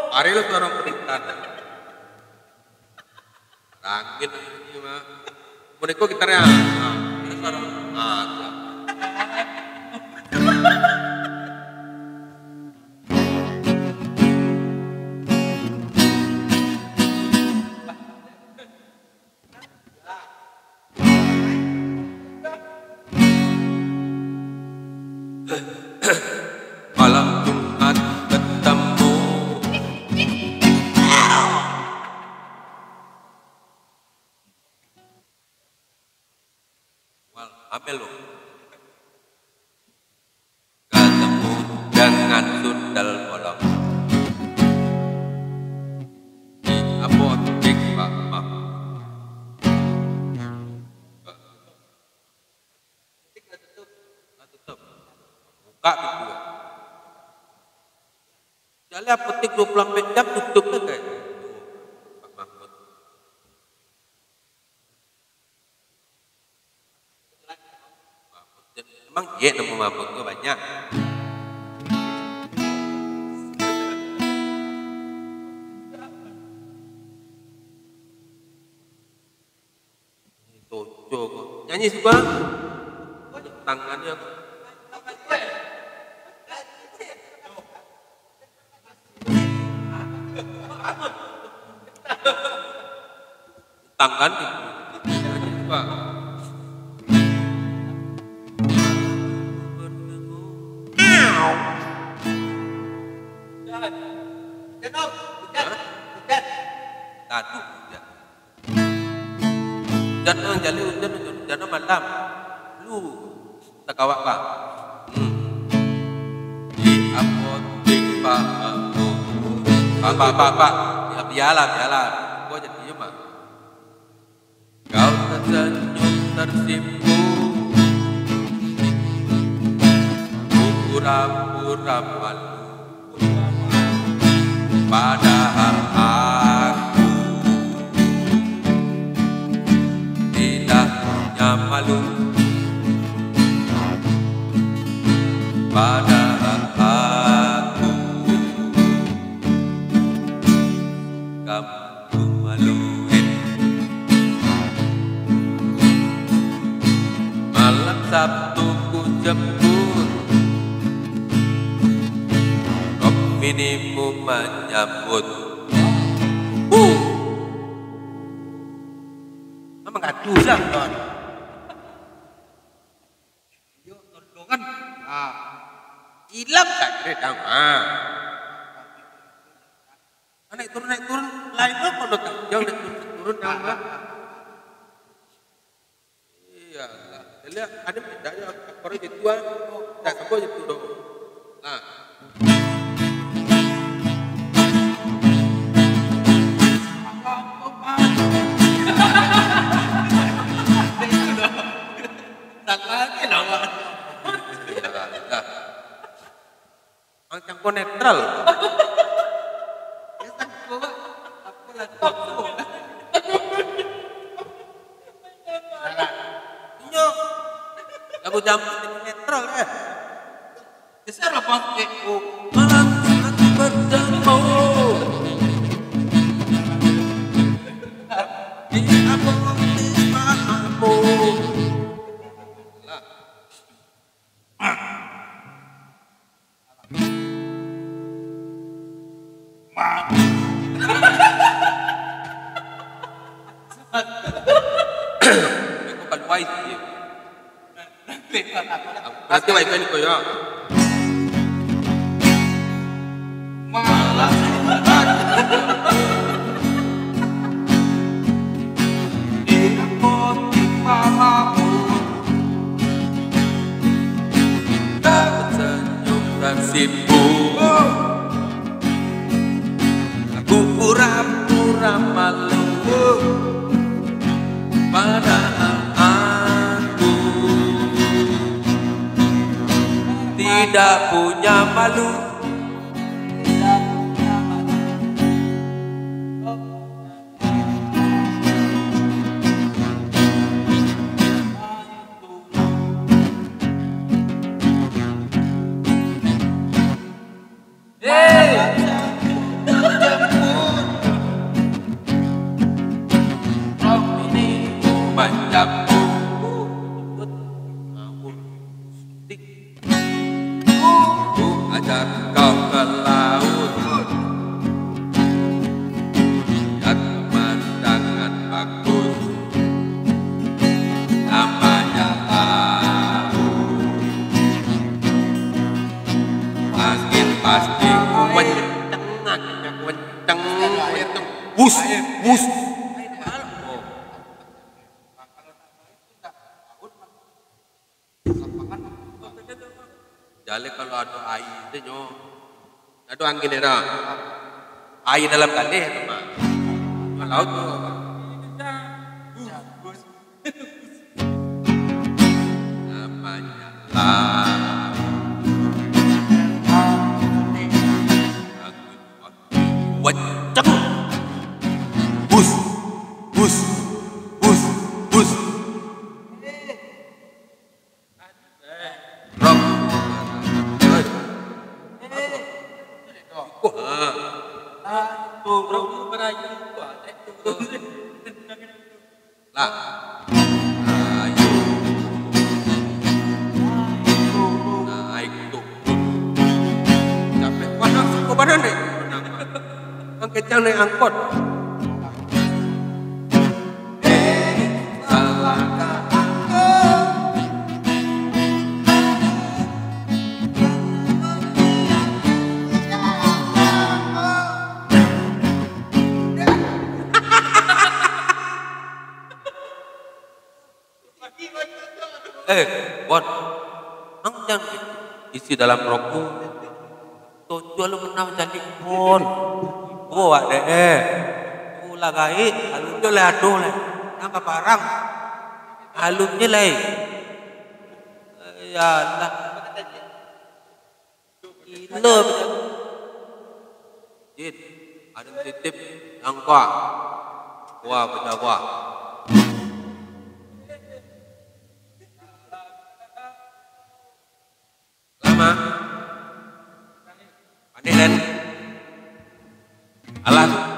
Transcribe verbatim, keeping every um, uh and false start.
Ari lo suaro peningkat. Rangin ini mah. Mun iko gitarnya. Ah, ini suaro. Ah, siap. Malam Jumat batamu. Wal, ambil lu. Katamu dengan sundal bolong. Di apotik Pak Mahmud. Apotik lah tutup. Lah tutup. Buka pintu. Jadi apotik dua puluh empat jam tutup tu, guys. Pak Mahmud. Emang iya namo mabuk tu banyak. Toco ko. Nyanyi suka. Tangannya. Utang kan? Coba. Hah? Tadi hujan. Hujan nang jaleh, hujan, hujan, hujan malam. Lu. Takawak, Pak. Hmm. Di apotik, Pak. Pak, Pak, Pak, Pak. Ya, bialah, bialah. Gua jadi diem, Pak. Kau tersenyum tersipu. Pura-pura malu. Padahal aku tidak punya malu. Padahal aku kamu maluin. Malam Sabtu ku jemput. Rok minimu manyambut. Uh. Memang gaduh lah, kawan. Yo, tolongan. Ah. Ilang tak kira dah. Ah. Naik turun, naik turun. Lain tu kalau tak jauh naik turun, turun dah. Iyalah. Lihat, ada bedanya akor itu, ah. Tak sama itu dong. Nah. Salah lagi lawan. Iyalah. Ang cangko netral. Ya, cangko, Pak. Apalah cangko? Inyo lagu jaman ini netral, eh. Geser lah, Bang. Eh, oh. Malam aku bertemu di apotik mamamu. Lah. Aku kaluai sikit. Berarti wifi ni koyak. Malam Jumat. Di apotik mamamu. Tersenyum tersipu. Aku pura-pura malu. Padahal aku tidak punya malu. Bus, bus. Jaleh kalau ado aia tu nyo. Ado angin ado. Aia dalam galeh tu mah. Dalam laut tu. Namanya lah. Wacak. Bus, bus, bus, bus. Rok. Lah. Ayo. Naik tu. Capek. Wah, langsung ke badan, Dek. Ang kencang naik angkot. Eh, salah ka angkot. Eh, Bon. Ang jan isi dalam rokok. Tonjok lu pernah mancaliak, Bon. Ibo awak dek, eh. Ulah gaik, alun jo lai ado lai. Nang ka parang. Alun jo lai. Ya Allah. Gilo. Jin, ado titip nangka. Kuah pecah kuah. Lama. Panik, Den. Alah.